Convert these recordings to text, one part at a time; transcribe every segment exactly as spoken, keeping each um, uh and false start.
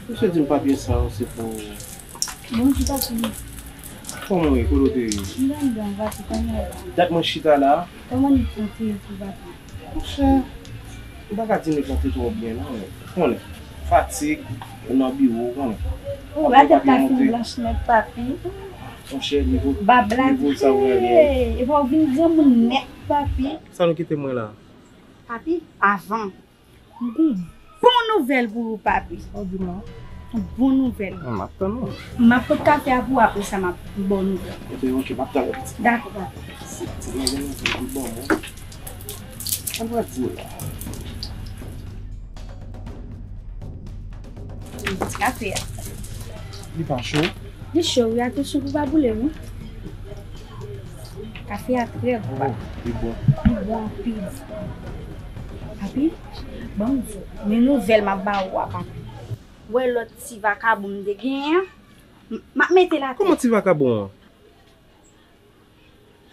Misye di m papye sa yo se pou... Bonjou, papi. Kòman w ye? Kote w te ye? M t anndan, papi, kòman w ye? Dat mwen chita la. Kòman nèg lan te ye tou, papi? Monchè, m pa ka di nèg lan te twò byen, non, men ou konnen, fatig, ou nan biwo, ou konnen. Ou wè tèt la fin blanch nèt, papi. Monchè, nivo, nivo sa w pral ye. Epi w vin granmoun nèt, papi. Sa nou kite mwen la? Papi, avan. M gon bon nouvèl pou ou, papi. Sa w di m la? Bon nouvèl. M ap tann ou. M ap pot kafe a pou ou, apre sa m ap ba w nouvèl. Ebyen, oke, m ap tann ou, pitit. Dakò, papi. Si, si gen bon nouvèl pou ban mwen, sa m pral di w la? Ti kafe a. Li pa cho? Li cho, wi, atansyon pou pa boule, wi. Kafe a trè gou, papi. Oh, li bon. Li bon anpil. Papi, ban m di w, men nouvèl m ap ba ou a, papi. Ou wè lòt ti vakabon m te genyen an? M, m ap mete l atè. Kòman ti vakabon an?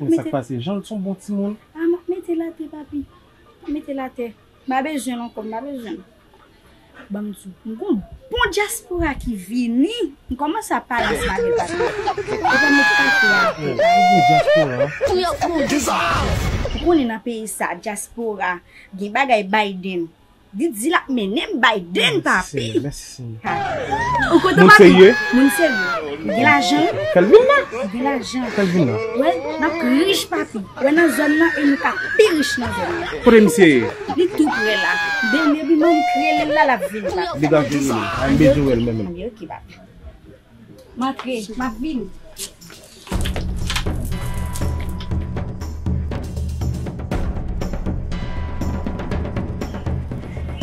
Men sa k pase? Jean, l se yon bon timoun. A, m ap mete l atè, papi. M ap mete l atè. M pa bezwen l ankò, m pa bezwen l. Ban m di w, m gon bon dyaspora ki vini. M kòmanse ap pale ansanm avè l, papi. Ou pa met kafe a atè, papi. Ou konnen nan peyi sa, dyaspora, gen bagay Biden. Li di l ap mennen m Biden, papi. Mèsi, Senyè. Ha. Ou kontan, papi? Moun serye? Moun serye. Gen lajan, wi. Kelvin la? Gen lajan. Kelvin la? Wè, n ap rich, papi. Wè nan zòn nan, e nou ka pi rich nan zòn nan. Kote misye ye? Li tou prè la. Depi m antre l la, l ap vini, papi. Degaje w, Lili. A, m bezwen wè l menm. Anben, oke, papi. M antre, m ap vini.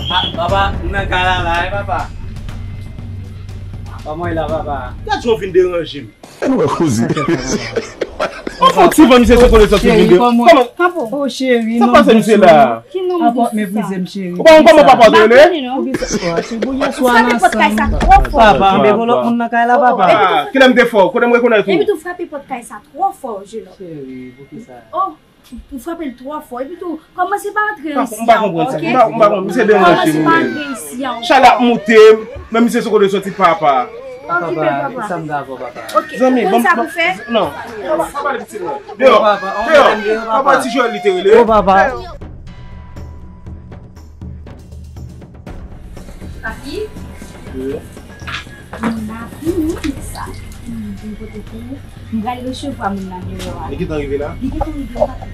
Ah, papa, m nan kay la la, wi, papa. Kòman w ye la, papa? Gad jan w vin deranje m. Ann wè koze. Ou fè ti van misye sou kote sòti vin de. Kòman? Kanpe. Oh, cheri, sa k pase misye la? Ki non, m di sa. Ou pa konn kòman papa w te rele? Ou gen sa, oh, cheri, bon, yè swa n ansanm. Papa, anben gon lòt moun nan kay la, papa. Ah, kilè m te fè w? Kote m rekonèt ou? Epi tou frape pòt kay sa twò fò, jeno. Cheri, poukisa? Oh, ou frape l twò fò. Epi tou, kòmanse pa antre isi a ankò, oke? M pa, m pa konprann. Misye deranje m. Kòmanse pa antre isi a ankò. Chalè ap moute m, men misye sou kote sòti papa. Okipe papa. Sa m dakò, papa. Oke, ou konn sa pou fè? Non. Papa, papa, pale pitit mwen. Deyò, deyò. Papa, ti Joel li te rele. Oh, papa. Papi? Wi. Moun nan vini, wi, sa. Moun vin pote pou ou. M pral resevwa moun nan deyò a. Li gentan rive la? Li gentan rive, papi.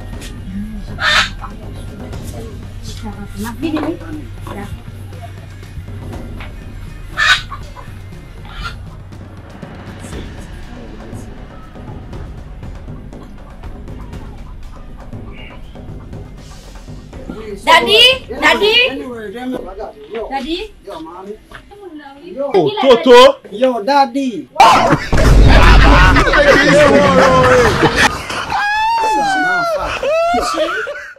Chita, papi. M ap vini, wi. Dakò. Daddy, daddy, daddy. Oh, Toto. Yo, daddy.